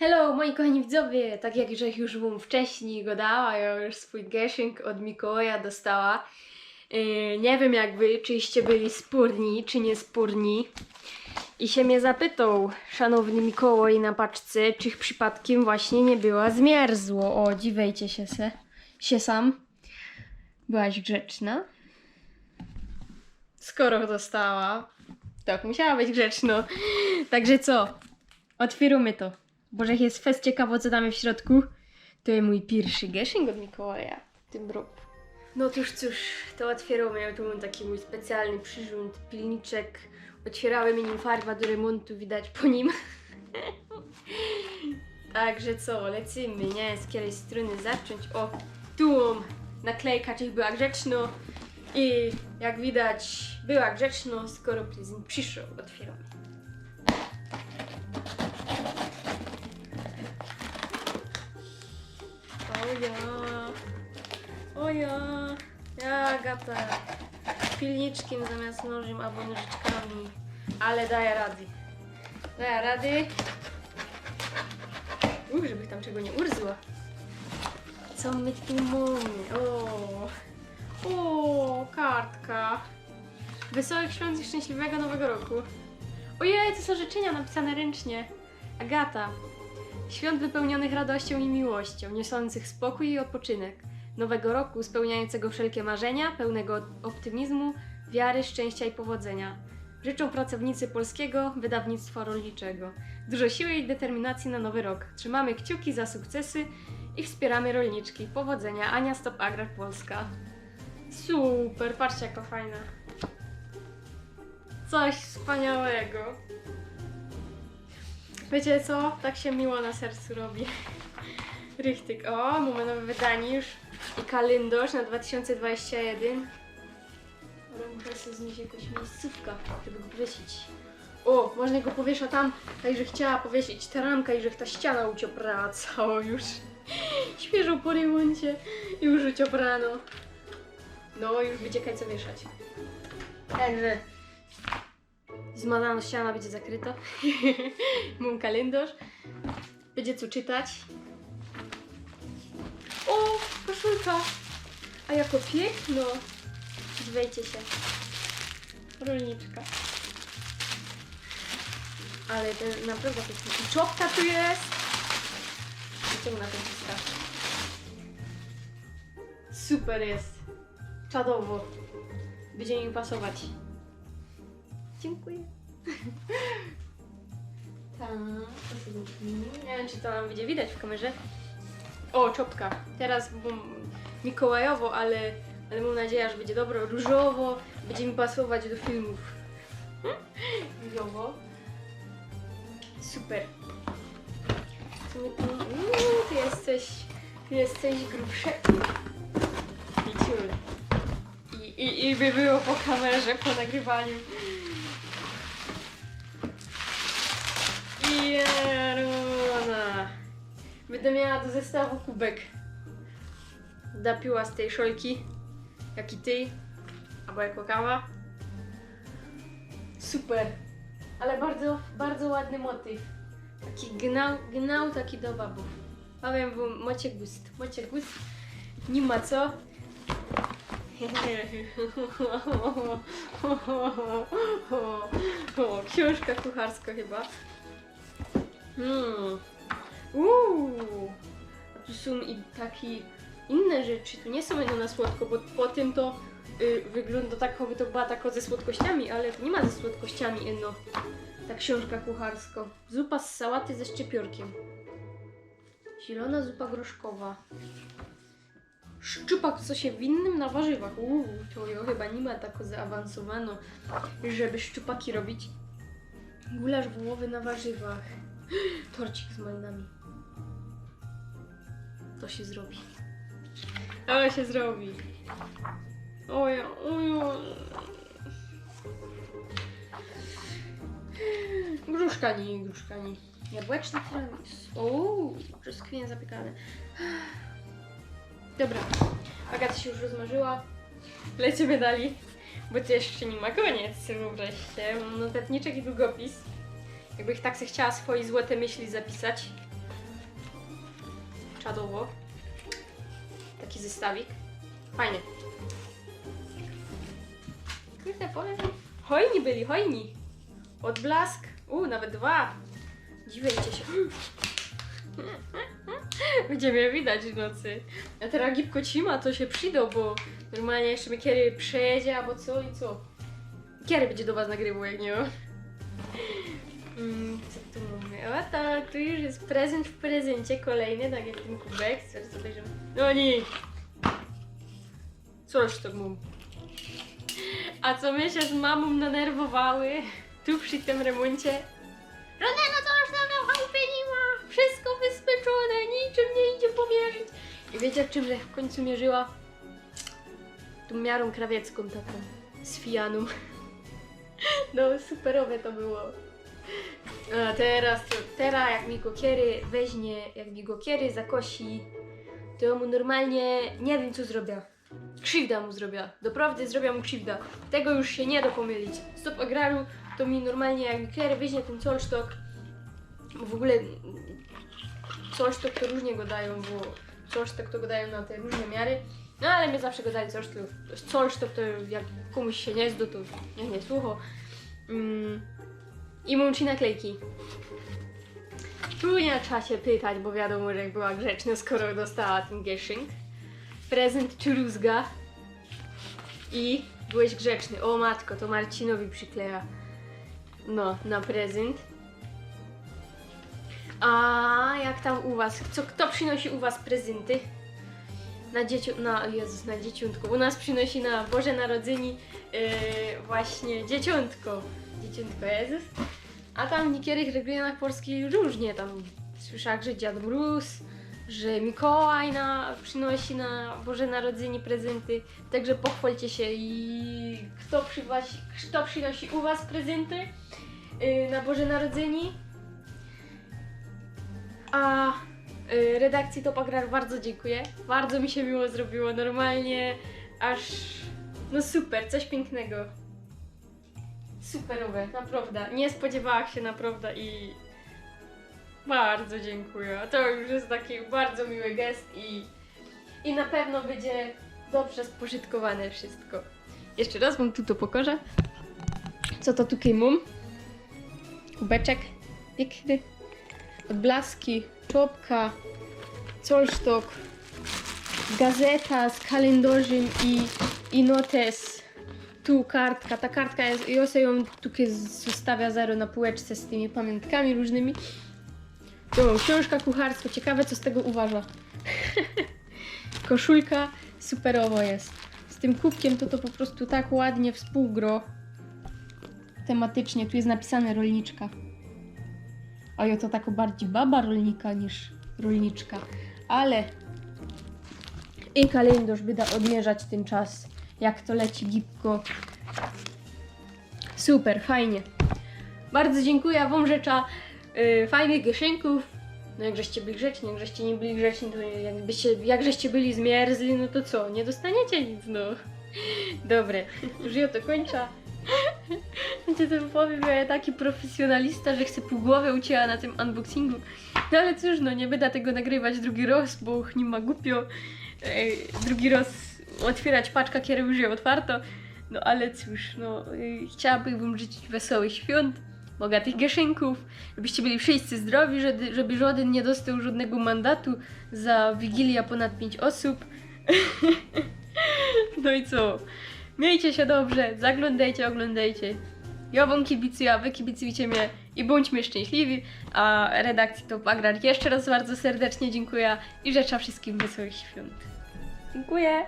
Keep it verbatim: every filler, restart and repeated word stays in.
Hello, moi kochani widzowie! Tak jak żech już wōm wcześnij godała, jo już swōj geszink ôd Mikołaja dostała. Yy, niy wiym, jak wy, czyście byli spōrni, czy niy spōrni. I sie mie zapytoł szanowny Mikołaj na paczce, czy przypadkiym właśnie niy była zmierzło. O, dziwejcie sie, se, sie sam. Byłaś grzeczna? Skoro dostała, to musiała być grzeczno. Także co? Ôtwiyromy to. Bo żech je fest ciekawo, co tam je w środku. To je mōj piyrszy geszink ôd Mikołaja w tym roku. No cōż, cōż, to ôtwiyromy. Ja tu mōm taki mōj specjalny przirząd, pilniczek. Ôtwiyromy, miyniym farwa do remōntu, widać po nim. Także co, lecymy, niy? Z kerej strōny zaczōńć? O, tu mōm naklejka, czy była grzeczno. I jak widać, była grzeczno, skoro prezynt przyszoł. Ôtwiyromy. O ja. O ja. Ja, Agata. Pilniczkiym zamiast nożym abo nożyczkami. Ale dajã rady. Dajã rady. Uch, żebych tam czego niy urzła. Co my tu mōmy? O. O, kartka. Wesołych świąt i szczęśliwego nowego roku. Ojej, to sōm życzynia napisane ryncznie. Agata. Świąt wypełnionych radością i miłością, niosących spokój i odpoczynek. Nowego roku, spełniającego wszelkie marzenia, pełnego optymizmu, wiary, szczęścia i powodzenia. Życzą pracownicy Polskiego Wydawnictwa Rolniczego. Dużo siły i determinacji na nowy rok. Trzymamy kciuki za sukcesy i wspieramy rolniczki. Powodzenia. Ania, Stop Agrar Polska. Super, patrzcie, jaka fajna. Coś wspaniałego. Wiecie co? Tak się miło na sercu robi. Richtig. O, mamy nowe wydanie już. I kalendarz na dwa tysiące dwadzieścia jeden. Ale muszę sobie znaleźć jakąś miejscówkę, żeby go powiesić. O, można go powiesza tam, tak że chciała powiesić tę ramkę i że ta ściana ucioprała całą już. Świeżo po remoncie i już ucioprano. No, już będzie kaj co wieszać. Także zmazana ściana będzie zakryta. Mam kalendarz. Będzie co czytać. O, koszulka! A jako piękno! Wejcie się. Rolniczka. Ale to naprawdę pięknie. I czopka tu jest. Wyciągnę ten czopka. Super jest. Czadowo. Będzie mi pasować. Dziękuję. Tak, to sobie nie wiem, czy to nam będzie widać w kamerze. O, czopka. Teraz mam mikołajowo, ale, ale mam nadzieję, że będzie dobro. Różowo. Będzie mi pasować do filmów. Różowo. Super. Co my tu? Uuu, ty jesteś, ty jesteś grubszy. I ciul. I, i, i by było po kamerze, po nagrywaniu. I Jeruna. Będę miała do zestawu kubek. Dapiła z tej szolki, jak i ty, albo jako kawa. Super. Ale bardzo, bardzo ładny motyw. Taki gnał, gnał taki do babów. Powiem wam, macie gust, macie gust. Nie ma co. O, książka kucharska chyba. Mm. Uuu. A tu są i takie inne rzeczy. Tu nie są jedno na słodko, bo po tym to y, wygląda tak, jakby to była taka ze słodkościami, ale to nie ma ze słodkościami jedno. Ta książka kucharska. Zupa z sałaty ze szczypiorkiem. Zielona zupa groszkowa. Szczupak w sosie winnym na warzywach. Uuu, to jo chyba nie ma tak zaawansowano, żeby szczupaki robić. Gulasz wołowy na warzywach. Torcik z malinami. To się zrobi. To się zrobi. Ojo, ojo. Gruszka nie, gruszka nie. Jabłeczny tiramisu. Uuu, brzoskwinie zapiekane. Dobra, Agata się już rozmarzyła. Lecimy dalej, bo to jeszcze nie ma koniec, wyobraźcie. Mam notatniczek i długopis. Jakbych tak se chciała swoje złote myśli zapisać. Szadowo. Taki zestawik. Fajnie. Kurde, powiem wam, hojni byli, hojni. Odblask. U, nawet dwa. Dziwię się. Będzie mie widać w nocy. A teraz gibko cima, to sie przidŏ, bo normalnie jeszcze mi kiery przejedzie abo co i co. Kiery bydzie do was nagrywoł, jak niy ma. Mm, co tu mamy? O, to tu już jest prezent w prezencie kolejny, tak jak ten kubek. Zaraz obejrzymy. No niy. Coś to mōm. A co my sie z mamōm nanerwowały tu przi tym remoncie? Że ôna coś tam na chałupie niy ma. Wszystko wyspyczōne, niczym niy idzie pomierzić. I wiycie, czym żech w końcu mierzyła? Tōm miarōm krawieckōm takōm, z fijanōm. No, superowe to było. A teraz, to, teraz jak mi go kiery weźnie, jak mi go kiery zakosi, to jŏ mu normalnie niy wiym, co zrobiã. Krziwda mu zrobiã. Doprawdy zrobiã mu krziwda. Tego już sie niy do pomylić. Stop agraru, to mi normalnie, jak mi kiery weźnie tyn colsztok, bo w ogōle colsztok to rōżnie godajōm, bo colsztok to godajōm na te rōżne miary. No ale my zawsze godali colsztok, colsztok to jak kōmuś sie niy zdŏ, to niych niy słuchŏ. Mm. I mōm trzi naklejki. Tu niy trzeba sie pytać, bo wiadōmo, że jak była grzeczno, skoro dostała tyn gyszynk. Prezent czy luzga. I byłeś grzeczny. O matko, to Marcinowi przikleja. No, na prezent. A jak tam u was? Co, kto przynosi u was prezenty? Na dzieciu-, na, Jezus, na dzieciątko. U nas przynosi na Boże Narodzyni, yy, właśnie dzieciątko. Dzieciątko Jezus. A tam w niektórych regionach Polski różnie tam. Słyszałam, że Dziad Mróz, że Mikołaj na, przynosi na Boże Narodzyni prezenty. Także pochwalcie się i kto, przy was, kto przynosi u was prezenty, yy, na Boże Narodzyni. A, yy, redakcji Top Agrar bardzo dziękuję. Bardzo mi się miło zrobiło, normalnie aż, no super, coś pięknego. Superowe, naprawdę. Nie spodziewałam się, naprawdę, i bardzo dziękuję. To już jest taki bardzo miły gest i, i na pewno będzie dobrze spożytkowane wszystko. Jeszcze raz wam tu to pokażę. Co to tutaj mam? Kubeczek piękny. Odblaski, czopka, colsztok, gazeta z kalendorzym i, i notes. Tu kartka, ta kartka jest, i jŏ se jã tukej zostawia zarŏz na półeczce z tymi pamiątkami różnymi. Tu mam książka kucharska, ciekawe, co z tego uważa. Koszulka superowo jest. Z tym kubkiem to, to po prostu tak ładnie współgrŏ. Tematycznie, tu jest napisane rolniczka. A jŏ to tako bardziej baba rolnika niż rolniczka. Ale i kalendorz byda odmierzać tyn czas, jak to leci gibko. Super, fajnie. Bardzo dziękuję wam, życzę, yy, fajnych gyszynków. No, jak żeście byli grzeczni, jak żeście niy byli grzeczni, to jakbyście, jak żeście byli zmierzli, no to co, niy dostaniecie nic, no. Dobre, już jŏ to kōńczã. Znaczy, to powiem, jŏ taki profesjonalista, że chcę pół głowy ucięła na tym unboxingu. No ale cōż, no, niy byda tego nagrywać drugi rŏz, bo niy ma głupio, e, drugi rŏz otwierać paczka, kero już je otwarto. No ale cōż, no, y, chciałabych wam życzyć wesołych świąt, bogatych gyszynków, żebyście byli wszyscy zdrowi, żeby, żeby żŏdyn niy dostoł żŏdnego mandatu za wigiliã ponad pięć ôsōb. No i co? Miejcie sie dobrze, zaglōndejcie, ôglōndejcie. Jŏ wōm kibicuja, wy kibicujcie mie i bōńdźmy szczynśliwi. A redakcji Top Agrar jeszcze raz bardzo serdecznie dziynkuja i życzã wszyskim wesołych świąt. Dziynkuja.